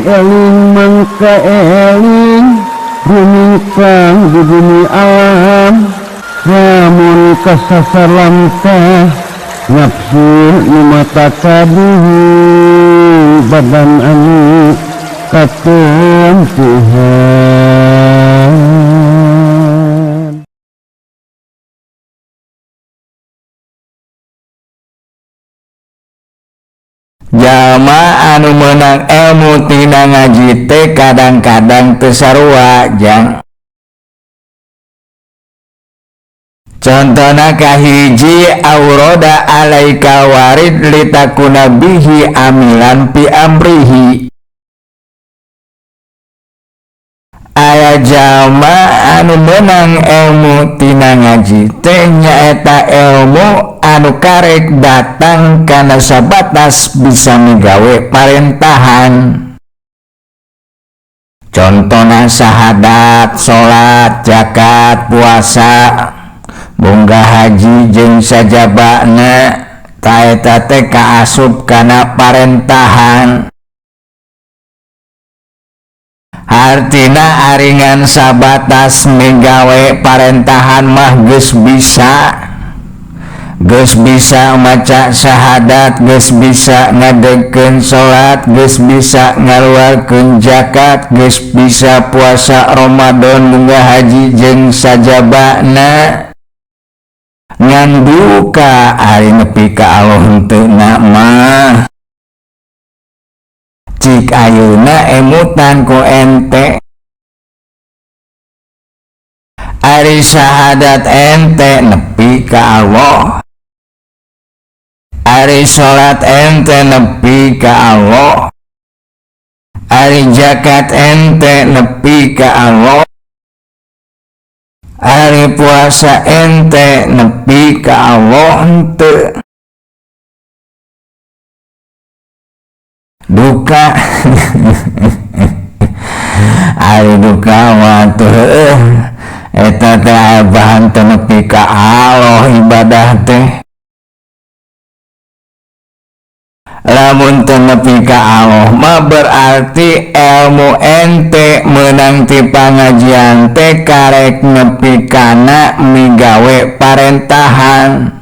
Eling mangka eling rumingkang di bumi alam lamun kasasar lamtah nafsu nu mata kaduhu badan anu katempuhan. Jalma anu meunang ilmu tina ngaji teh kadang-kadang teu sarua jang. Contona kahiji auroda alaika warid litakuna bihi amilan fi amrihi. Aya jalma anu meunang ilmu tina ngaji teh nyaeta ilmu anu karek datang kana sabatas bisa migawe parentahan. Contona syahadat, salat, zakat, puasa, munggah haji jeung sajabana, ta eta teh kaasup kana parentahan. Hartina aringan sabatas migawe parentahan mah geus bisa. Geus bisa maca syahadat, geus bisa ngadegkeun salat, geus bisa ngaluarkeun zakat, geus bisa puasa Ramadan, munggah haji jeung sajabana. Ngan duka ari nepi ka Allah henteu na mah. Cik ayeuna emutan ku ente. Ari syahadat ente nepi ka Allah. Ari salat ente nepi ka Allah. Ari zakat ente nepi ka Allah. Ari puasa ente nepi ka Allah henteu. Duka ari duka mah tuh eta teh bahan teu nepi ka Allah ibadah teh. Lamun teu nepi ka Allah mah berarti ilmu ente meunang ti pangajian teh karek nepi kana migawe parentahan.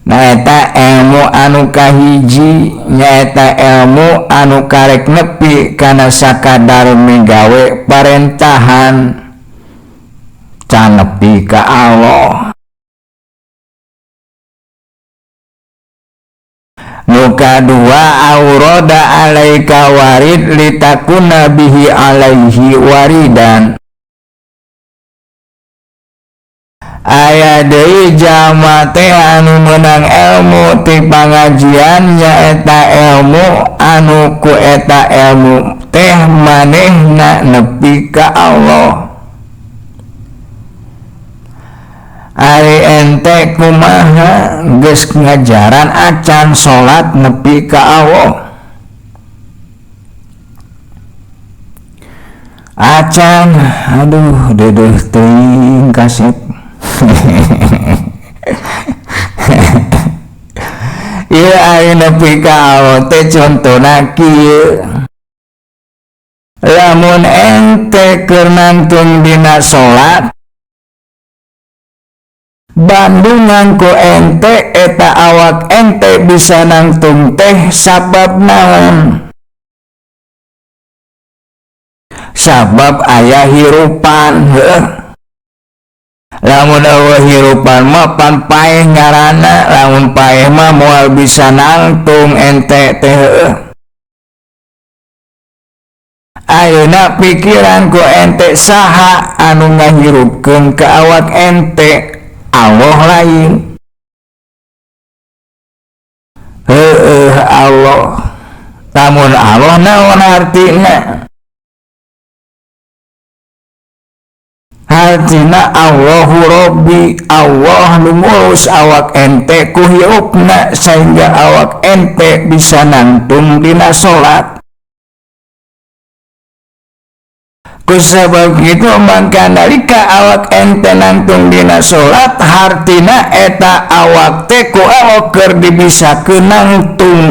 Nah eta ilmu anu kahiji nyaeta ilmu anu karek nepi kana sakadar migawe parentahan can nepi ka Allah. Nu kadua auroda alaika warid litakuna bihi alaihi waridan. Aya deui jalma teh anu meunang ilmu ti pangajian nyaeta ilmu anu ku eta ilmu teh manehna nepi ka Allah. Ari ente kumaha geus ngajaran acan salat nepi ka Allah. Acan aduh dedeuh teuing kasep. Ieu ari nepi ka Allah teh contona kieu. Lamun ente keur nangtung dina salat bandungan ku ente eta awak ente bisa nangtung teh sabab naon? Sabab aya hirupan heuh. Lamun eueuh hirupan mah pan paeh ngaranna, lamun paeh mah moal bisa nangtung ente teh heuh. Ayeuna pikiran ku ente saha anu ngahirupkeun ka awak ente? Allah lain. Heueuh Allah. Lamun Allah naon artina? Artina Allahu Rabbi, Allah nu ngurus awak ente ku hirupna sehingga awak ente bisa nangtung dina salat. Kusabab kitu mangka nalika awak ente nangtung dina salat hartina eta awak teh ku awak keur dibisakeun nangtung.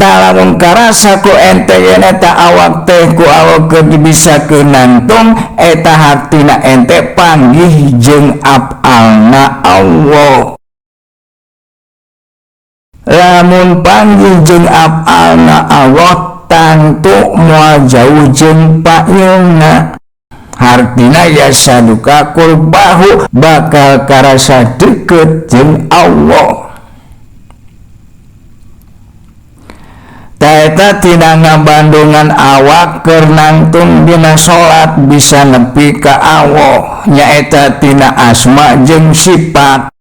Tah lamun karasa ku ente yen eta awak teh ku awak keur dibisakeun nangtung, eta hartina ente panggih jeung afalna Allah. Lamun panggih jeung afalna Allah tangtu moal jauh jeung payungna. Hartina yasaduka qurbahu bakal karasa deket jeung Allah. Taeta tina ngabandungan awak keur nangtung dina salat bisa nepi ka Allah, nyaeta tina asma jeung sifat.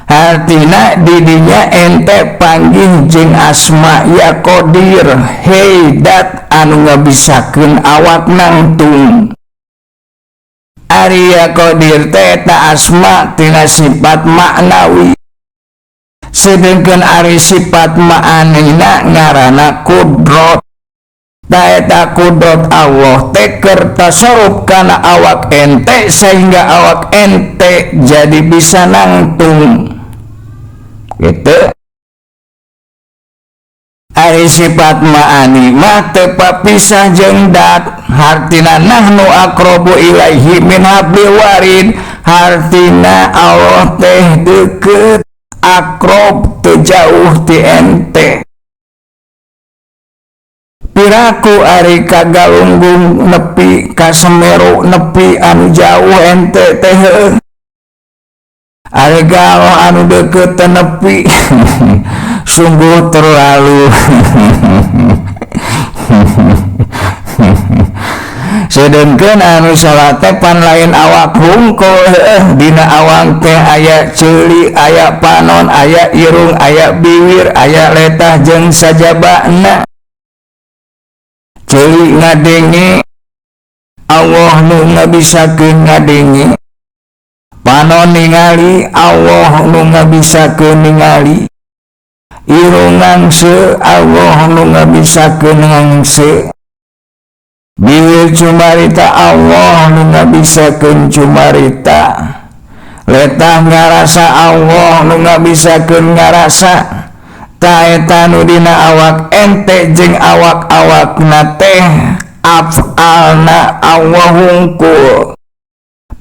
Hartina didinya ente panggih jeung asma ya Qadir, hei dat anu ngabisakeun awak nangtung. Ari ya Qadir teh eta asma tina sifat maknawi. Sedengkeun ari sifat ma'anina ngaranna kudrot. Ta eta kudrot Allah teh keur tasarruf kana awak ente sehingga awak ente jadi bisa nangtung. Gitu. Ari sifat ma'ani mah teu papisah jeung dat. Hartina nahnu aqrabu ilaihi min hablil warid. Hartina Allah teh deukeut, akrob teu jauh ti ente. Piraku ari ka Galunggung nepi ka Semeru nepi anu jauh ente teh heuh. Ari galo anu deukeut teh nepi. Sungguh terlalu. Sedengkeun anu salat teh pan lain awak hungkul heuh, dina awak teh aya ceuli, aya panon, aya irung, aya biwir, aya letah jeung sajabana. Ceuli ngadenge, Allah nu ngabisakeun ngadenge. Panon ningali, Allah nu ngabisakeun ningali. Irung ngangse, Allah nu ngabisakeun ngangse. Biwir cumarita, Allah nu ngabisakeun cumarita. Letah ngarasa, Allah nu ngabisakeun ngarasa. Ta eta nu dina awak ente jeung awak-awakna teh afalna Allah hungkul,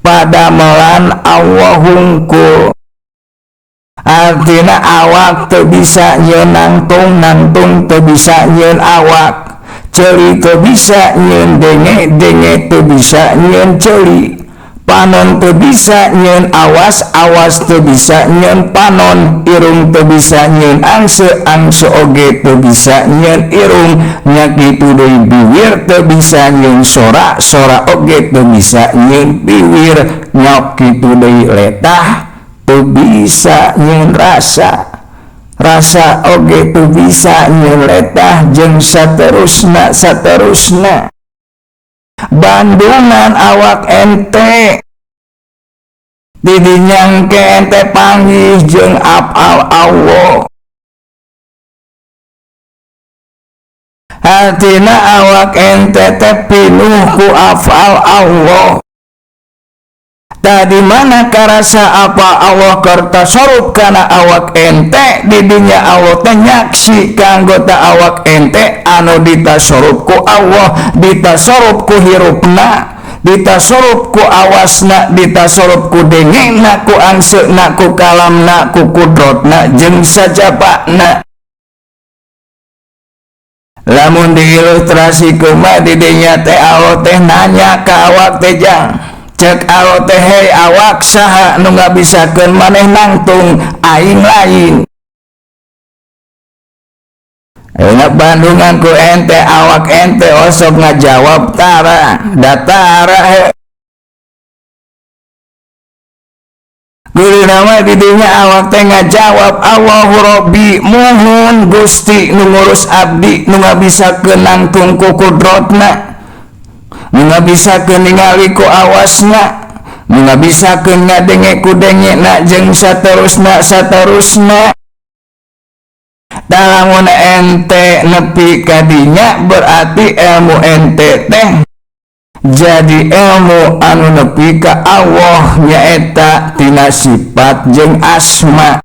padamelan Allah hungkul. Artina awak teu bisa nyeun nangtung, nangtung teu bisa nyeun awak. Ceuli teu bisa nyeun denge, denge teu bisa nyeun ceuli. Panon teu bisa nyeun awas, awas teu bisa nyeun panon. Irung teu bisa nyeun angse, angse oge teu bisa nyeun irung. Nya kitu deui biwir teu bisa nyeun sora, sora oge teu bisa nyeun biwir. Nya kitu deui letah teu bisa nyeun rasa, rasa oge teu bisa nyeun letah jeung saterusna saterusna. Bandungan awak ente didinya engke ente panggih jeung afal Allah. Hartina awak ente teh pinuh ku afal Allah. Tadi mana karasa apa Allah keur tasarruf kana awak ente, didinya Allah teh nyaksi ka anggota awak ente anu ditasarruf ku Allah, ditasarruf ku hirupna, ditasarruf ku awasna, ditasarruf ku dengena, ku angseuna, ku kalamna, ku kudrotna jeung sajabana. Lamun diilustrasi kumaha didinya teh Allah teh nanya ka awak teh jang. Cek Allah teh, hei awak, saha nu ngabisakeun maneh nangtung, aing lain. Ayeuna bandungan ku ente awak ente osok ngajawab tara, datara he. Guru nama didinya awak teh ngajawab Allahu Rabbi, muhun Gusti nu ngurus abdi nu ngabisakeun nangtung ku kudrotna, nu ngabisakeun ningali ku awasna, nu ngabisakeun ngadenge ku dengena jeung saterusna saterusna. Lamun ente nepi kadinya berarti ilmu ente teh jadi ilmu anu nepi ka Allah, nyaeta tina sifat jeung asma.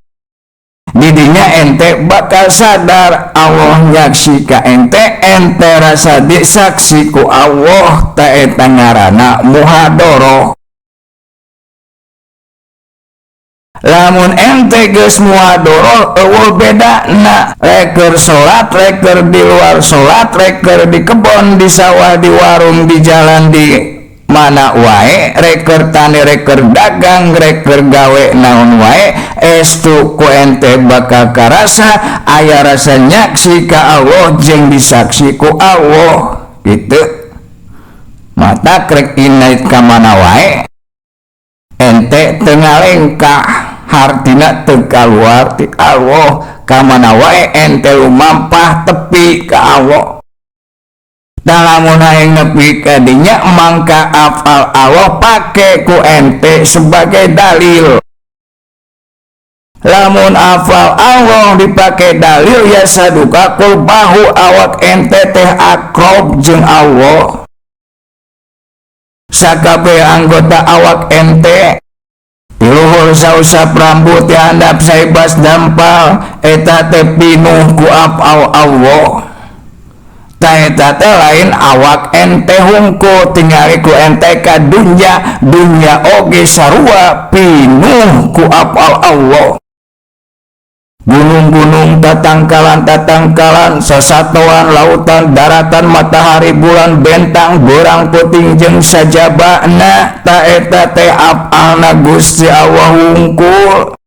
Didinya ente bakal sadar Allah nyaksi ka ente, ente rasa disaksi ku Allah. Ta eta ngaranna muhadoroh. Lamun ente geus muhadoroh eueuh bedana, reker salat, reker di luar salat, reker di kebon, di sawah, di warung, di jalan, di mana wae, reker tani, reker dagang, reker gawe naon wae, estu ku ente bakal karasa aya rasa nyaksi ka Allah jeung disaksi ku Allah gitu. Mata krek inait ka mana wae ente teu ngalengkah, hartina teu kaluar ti Allah, ka mana wae ente lumampah tepi ka Allah. Lamun hayang nepi ka dinya mangka afal Allah pake ku ente sebagai dalil. Lamun afal Allah dipake dalil ya saduka kulbahu awak ente teh akrob jeung Allah. Sakabeh anggota awak ente tiluhur sausap rambut ti handap saibas dampal eta teh pinuh ku afal Allah. Ta eta teh lain awak ente hungkul tingali ku ente ka dunya, dunya oge sarua pinuh ku afal Allah. Gunung-gunung, tatangkalan-tatangkalan, sasatoan, lautan, daratan, matahari, bulan, bentang, borang puting jeung sajabana, ta eta teh afalna Gusti Allah hungkul.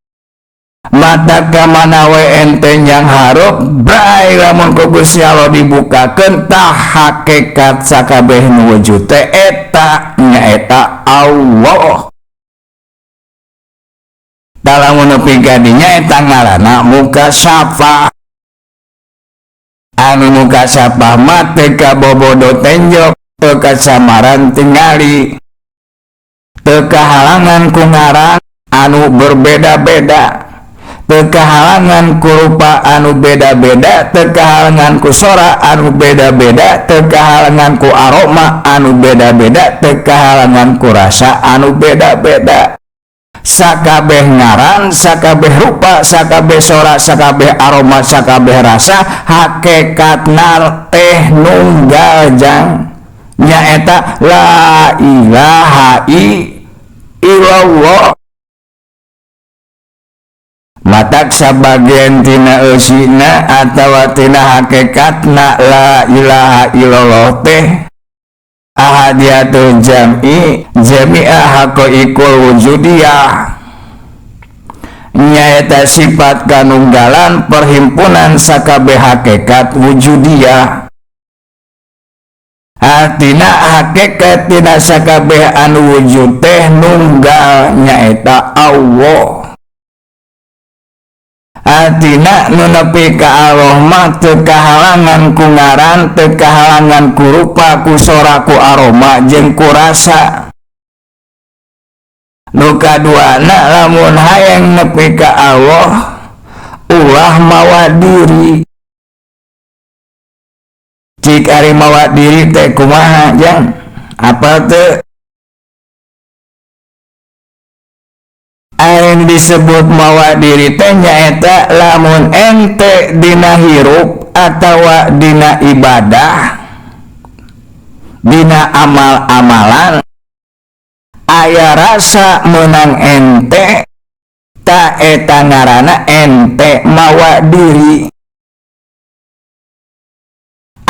Mata ka mana we ente yang hareup bray lamun ku Gusti Allah dibukakeun tah hakikat sakabeh nu wujud teh eta nyaeta Allah. Tah lamun nepi ka dinya eta ngaranna mukasyafah. Anu mukasyafah mah teu kabobodo tenjok, teu kasamaran tingali, teu kahalangan ku ngaran anu berbeda-beda, teu kahalangan ku rupa anu beda-beda, teu kahalangan ku sora anu beda-beda, teu kahalangan ku aroma anu beda-beda, teu kahalangan ku rasa anu beda-beda. Sakabeh ngaran, sakabeh rupa, sakabeh sora, sakabeh aroma, sakabeh rasa hakikatna teh nunggal jang nyaeta la ilaha illallah. Matak sabagian tina eusina atawa tina hakikatna la ilaha illallah teh ahadiyatul jam'i jami'a haqaiqul wujudiyah, nyaeta sifat kanunggalan perhimpunan sakabeh hakikat wujudiyah. Artina hakikat tina sakabeh anu wujud teh nunggal nyaeta Allah. Artina nu nepi ka Allah mah teu kahalangan ku ngaran, teu kahalangan ku rupa, ku sora, ku aroma jeung ku rasa. Nu kaduana lamun hayang nepi ka Allah ulah mawa diri. Cik ari mawa diri teh kumaha jang? Apa teu? Aing disebut mawa diri teh nyaeta lamun ente dina hirup atawa dina ibadah, dina amal-amalan aya rasa meunang ente, ta eta ngaranna ente mawa diri.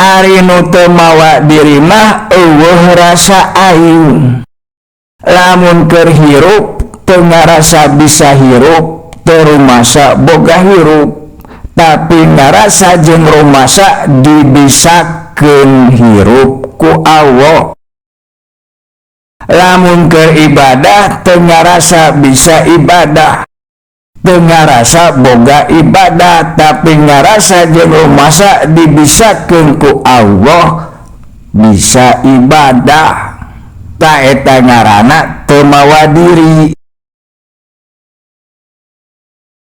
Ari nu teu mawa diri mah eueuh rasa aing. Lamun keur hirup teu ngarasa bisa hirup, teu rumasa boga hirup, tapi ngarasa jeung rumasa dibisakeun hirup ku Allah. Lamun keur ibadah teu ngarasa bisa ibadah, teu ngarasa boga ibadah, tapi ngarasa jeung rumasa dibisakeun ku Allah bisa ibadah. Ta eta ngaranna teu mawa diri.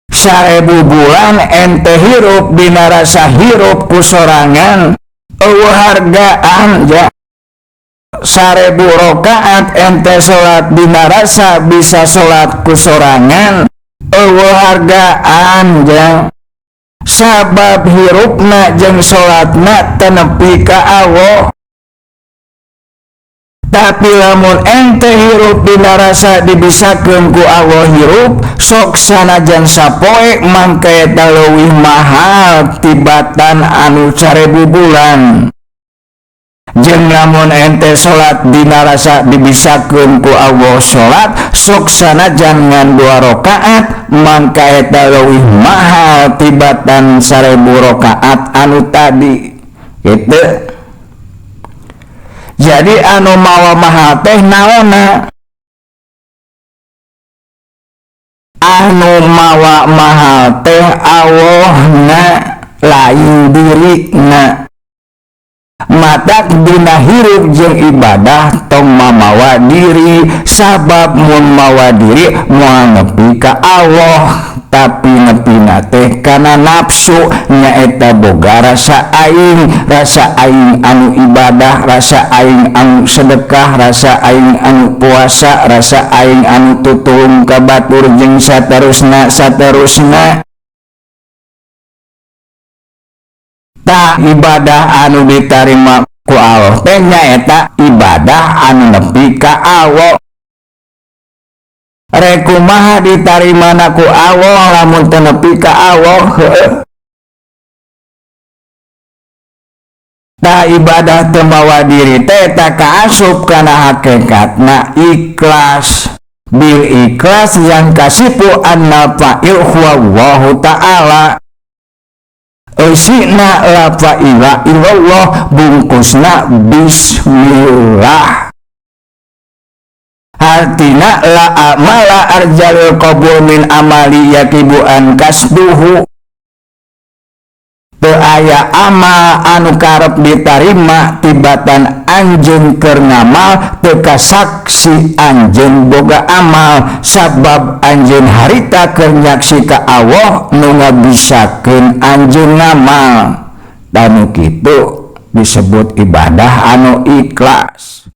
1000 bulan ente hirup dina rasa hirup ku sorangan eueuh hargaan ja. 1000 rakaat ente salat dina rasa bisa salat ku sorangan Euweuh hargaan jang sabab hirupna jeung salatna teu nepi ka Allah. Tapi lamun ente hirup dina rasa dibisakeun ku Allah hirup, sok sanajan sapoe mangka eta leuwih mahal tibatan anu 1000 bulan. Jeung lamun ente salat dina rasa dibisakeun ku Allah salat, sok sanajan ngan 2 rakaat mangka eta leuwih mahal tibatan 1000 rakaat anu tadi. Gitu. Jadi anu mawa mahal teh naonna? Anu mawa mahal teh Allahna, lain dirina. Matak dina hirup jeung ibadah tong mamawa diri, sabab mun mawa diri moal nepi ka Allah, tapi nepina teh kana nafsu, nyaeta boga rasa aing anu ibadah, rasa aing anu sedekah, rasa aing anu puasa, rasa aing anu tutulung ka batur jeung saterusna saterusna. Tah ibadah anu ditarima ku Allah teh nyaeta ibadah anu nepi ka Allah. Rek kumaha ditarimana ku Allah lamun teu nepi ka Allah? Heueuh. Tah ibadah teu mawa diri teh eta kaasup kana hakikatna ikhlas. Bil ikhlas yang kasipu anna fa'il huwallahu ta'ala. Eusina la fa'ila illallah, bungkusna bismillah. Artina la amala arjalul qabul min amali yakibu an kasduhu. Teu aya amal anu karep ditarima tibatan anjeun keur ngamal, teu kasaksi anjeun boga amal, sabab anjeun harita keur nyaksi ka Allah nu ngabisakeun anjeun ngamal. Dan kitu disebut ibadah anu ikhlas.